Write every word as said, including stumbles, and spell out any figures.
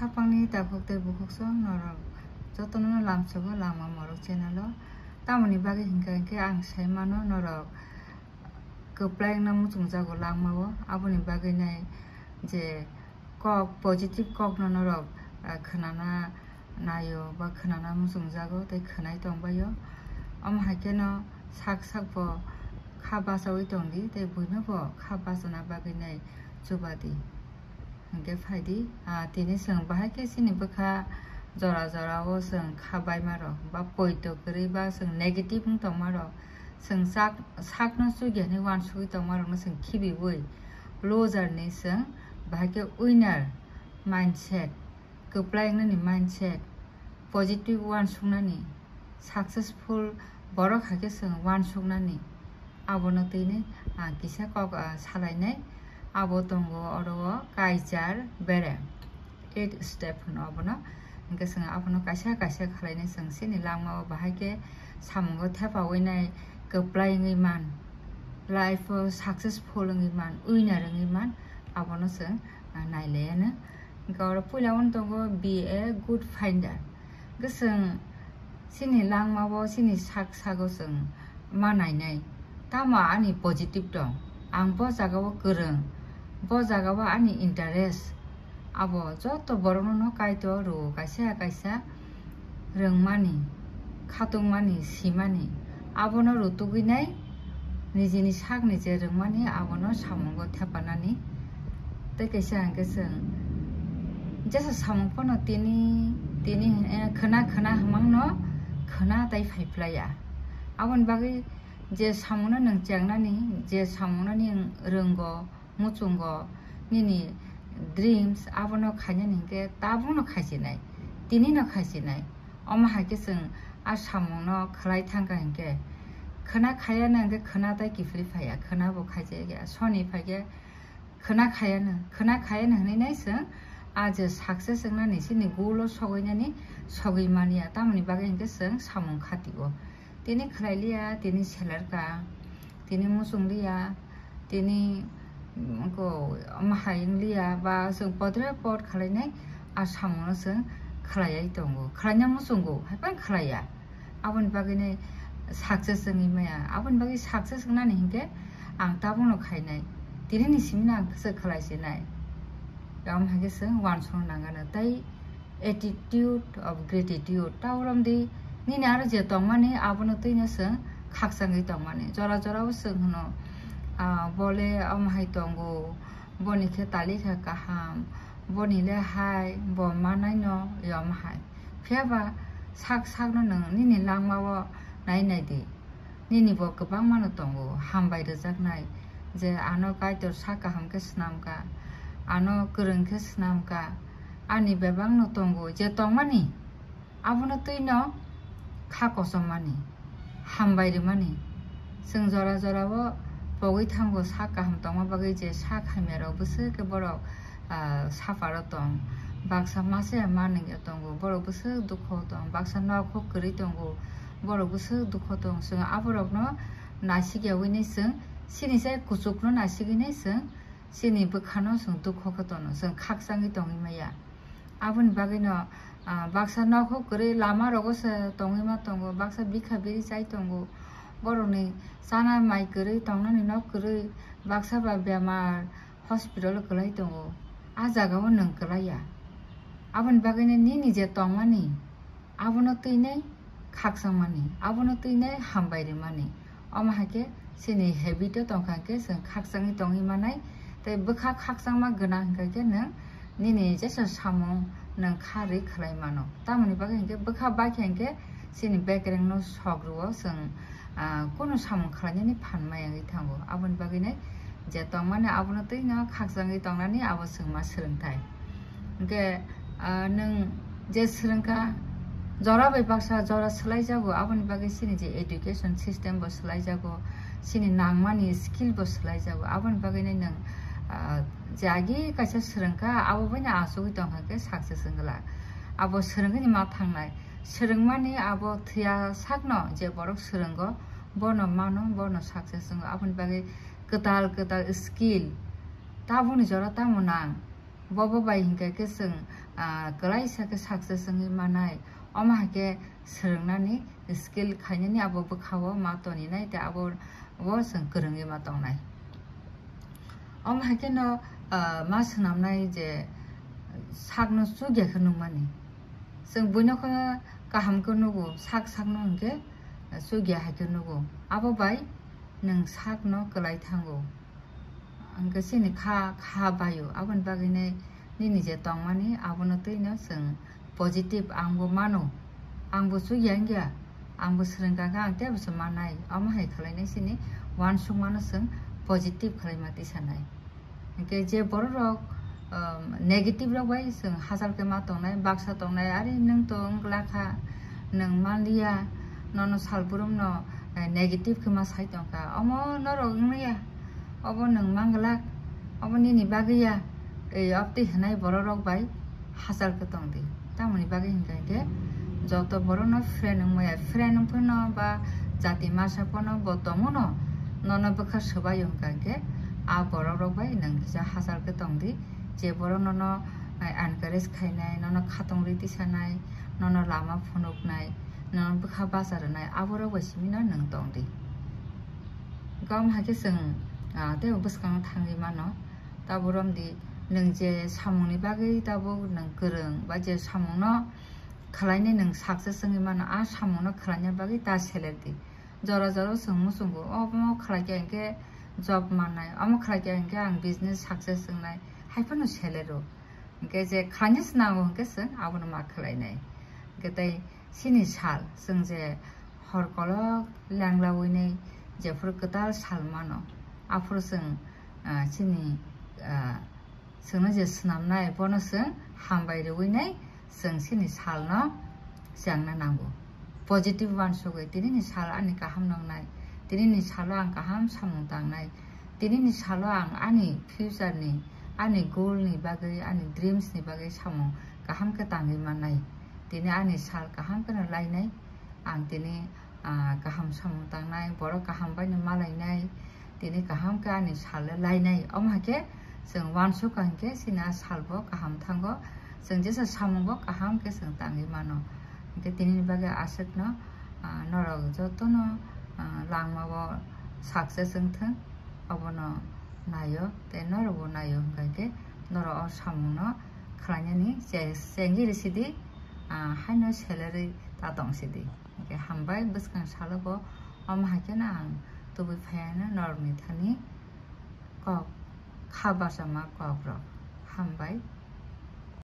Khapangni takhuk tei bukhuk song norok jotono lamsogo Langma Morok channel o. Tamoni bagwi hinkha hinkhe ang sai mano norok kwplai wngna muchungjago langmao, aboni bagwi nai je kok, positive kokno norok, ah, khwnana naio ba khwnana muchungjago tei khwnai tongbaio. Omo hai kheno sak sak bo kha bachaui tongdi tei buino bo kha bachana bagwi nai chubadi. Hinkhe phaidi, ah, tini chwng bahai khe chini bwkha jora jora o chwng kha baima rok ba poito kwrwi ba chwng negative wng tongma rok, chwng sak, sakno chugya hinwi uansugwi tongma rokno chwng khibiwi loser ni chwng bahai khe winner mindset, kwplai wngnani mindset, positive uansuknani, successful borok hai khe chwng uansuknani. Abono tini ang kisa kok, ah, salainai. Abo tongo oro o kaichar bere, eight step hwno abono. Hinkhe chwng abono kaisa kaisa khwlainai chwng chini langmao bahai khe samungo thepaui nai, kwplai wngwi man, life o successful wngwi man, winner wngwi man, abono chwng, ah, nailaiano. Hinkhe oro puila wng tongo be a good finder. Hinkhe chwng chini langmao, chini sak sago chwng ma nainai. Tamo ani positive tong, ang bo jagao kwrwng, bo jagao ani interest. Abo joto borokno no Kaitor rwo kaisa kaisa rwngmani, khatungmani, simani. Abono rutugwi nai nijini sakni je rwngmani abono samungo thepanani. Tei kaisa hinkhe chwng jesa samung phano tini, tini, eh, khwna khwna hwmangno khwna tai phai phlaiya. Aboni bagwi je samungno nwng chengnani, je samungno nwng rwngo, muchungo, nini dreams abono khainani hinkhe tabukno khaisinai, tinino khaisinai. Omo hai khe chwng a samungno khlai thangkha hinkhe khwna khayano hinkhe khwna tai kiphilwi phaiya, khwna bo khaijaya, soni phaikhe khwna khayano, khwna khayano hinwi nai chwng a je success wngnani chini goal o sogwi nani sogwi manya, tamoni bagwi hinkhe chwng samung khatio. Tini khlai liya, tini seler ka, tini muchung liya, tini, mm, ko, omo hai wng liya, ba chwng podre pod khlai nai a samungno chwng khlaiwi tongo, khlaina muchungo, haiphano khlaiya. Aboni bagwi nai success wngwi maya, aboni bagwi success wngnani hinkhe ang tabukno khainai, tinini simino ang kwchwk khlai sinai. Tamo hai khe chwng uansukna nangano tei attitude of gratitude. Ta urom di, nini aro je tongmani abono twino chwng khakchangwi tongmani. Jora jora o chwng hwno, ah, bole omo hai tongo, boni khe talikha kaham, boni le hai, bo manai no, yom hai. Phiya ba sak sakno nwng nini langmao nai nai di. Nini bo kwbangma no tongo, hambai rwjaknai, je ano Kaitor sak kaham khe swnam ka, ano kwrwng khe swnam ka, ani bebak no tongo, je tongmani abono twino kha kosom mani, hambai rwmani. Chwng jora jora o pogwi thango sak kaham tongma bagwi, je sak hamya rok bwswk khe borok, ah, suffer o tong, baksa masa ya manwng ya tongo, borok bwswk dukho o tong, baksa nokhok kwrwi tongo, borok bwswk dukho tong, chwng aborokno naisik ya ui nai chwng chini chai kuchukno naisigwi nai chwng chini bwkhano chwng dukho khe tono, chwng khakchangwi tongwi maya. Aboni bagwino, ah, baksa nokhok kwrwi lama rogo se tongwi ma tongo, baksa bikha biri chai tongo, borokni chana mai kwrwi, tongnani nok kwrwi, baksa ba bemar hospital o kwlai tongo, a jaga o nwng kwlai ya. Aboni bagwino nini je tongmani, abono twinai khakchangmani, abono twinai hambai rwmani. Omo hai khe chini habit o tongkha khe chwng khakchangwi tongwi manai, tei bwkha khakchangma gwnang hwnkha khe nwng nini jesa samung nwng kha rwi khlai mano. Tamoni bagwi hinkhe bwkha bai khe hinkhe chini bekereng no sok rwo chwng, ah, kunu samung khlainani phan maya wngwi thango. Aboni bagwi nai je tongmani abono twino khakchangwi tongnani abo chwngma swrwngthai. Hinkhe, ah, nwng je swrwngkha jora bai baksa jora swlaijago, aboni bagwi chini je education system bo swlaijago, chini nangmani skill bo swlaijago, aboni bagwi nai nwng, ah, je agi kaisa swrwngkha abo bai no achugwi tongkha khe success wngla. Abo swrwngni ma thangnai, swrwngmani abo thwiya sakno je borok swrwngo, bono mano, bono success wngo. Aboni bagwi kwtal kwtal skill tabukni jora tamo nang. Bobo bai hinkha khe chwng ah, kwlaisa khe success wngwi manai. Omo hai khe swrwngnani skill khainani abo bwkhao ma toninai tei abo o chwng kwrwngwi ma tongnai. Omo hai kheno, ah, ma swnamnai je sakno chukya khe nukmani. Chwng buino khe kaham khe nugo, sak sakno hwnkhe chukya hai khe nugo. Abo bai nwng sakno kwlai thango. Hwnkhe chini kha, kha baio. Aboni bagwino nini je tongmani abono twino chwng positive, angbo mano, angbo chukya wngya, angbo swrwngkha khe ang teibo se mannai. Omo hai khlainai chini uansukmano chwng positive khlaima tisanai. Hwnkhe je bororok, um, negative rok bai chwng hachal khe ma tongnai, baksa tongnai, "Are nwng to wngla kha, nwng manliya, nono salbrumno, eh, negative khe ma sai tongkha." Omo norok wngliya, obo nwng manglak, obo nini bagwi ya, ei opti hwnai bororok bai hachal khe tongdi. Tamoni bagwi hwnkha hwnkhe joto borokno friend wngmaya, friend wngphano ba jati masa phano bo tongmano nono bwkha swbaio hwnkha hwnkhe a borokrok bai nwng kisa hachal khe tongdi. Je borok nono, eh, encourage khainai, nono khatungri tisanai, nono lama phunuknai, nono bwkha bacha rwnai, aborok bai simino nwng tongdi. Gom hai khe chwng, ah, teibo bwskango thangwi mano. Tabuk romdi nwng je samungni bagwi tabuk nwng kwrwng ba je samungno khlainai nwng success wngwi mano, a samungno khlaina bagwi ta selerdi. Jora jora chwng muchungo, omo khlaikha hinkhe job mannai, omo khlaikha hinkhe ang business success wngnai, hai phano selero. Hinkhe je khlaina se nango hinkhe chwng abono ma khlainai. Hinkhe tei chini sal, chwng je hor kolok lenglawi nai jephuru kwtal sal mano, aphuru chwng, ah, chini, ah, chwngno je swnamnai, bono chwng hambai rwui nai, chwng chini salno chengna nango. Positive uansugwi, tinini sal ani kaham nongnai, tinini salo ang kaham samung tangnai, tinini salo ang ani future ni, ani goal ni bagwi, ani dreams ni bagwi samung kaham khe tangwi mannai. Tini ani sal kaham kheno lainai, ang tini, ah, kaham samung tangnai, borok kaham baino malainai, tini kaham khe ani sal le lainai. Omo hai khe chwng uansukha hinkhe chini a salbo kaham thango. Chwng jesa samungbo kaham khe chwng tangwi mano. Hinkhe tinini bagwi aswkno, ah, norok jotono, ah, langmao success wngthwng, obono naio tei norokbo naio, hinkha hinkhe norok o samungno khlainani che-, chengwi rw sidi, ah, haino salary ta tong sidi. Hinkhe hambai, bwskang salo bo omo hai kheno ang tubui phaiano norokni thani kok kha bachama kokrok. Hambai.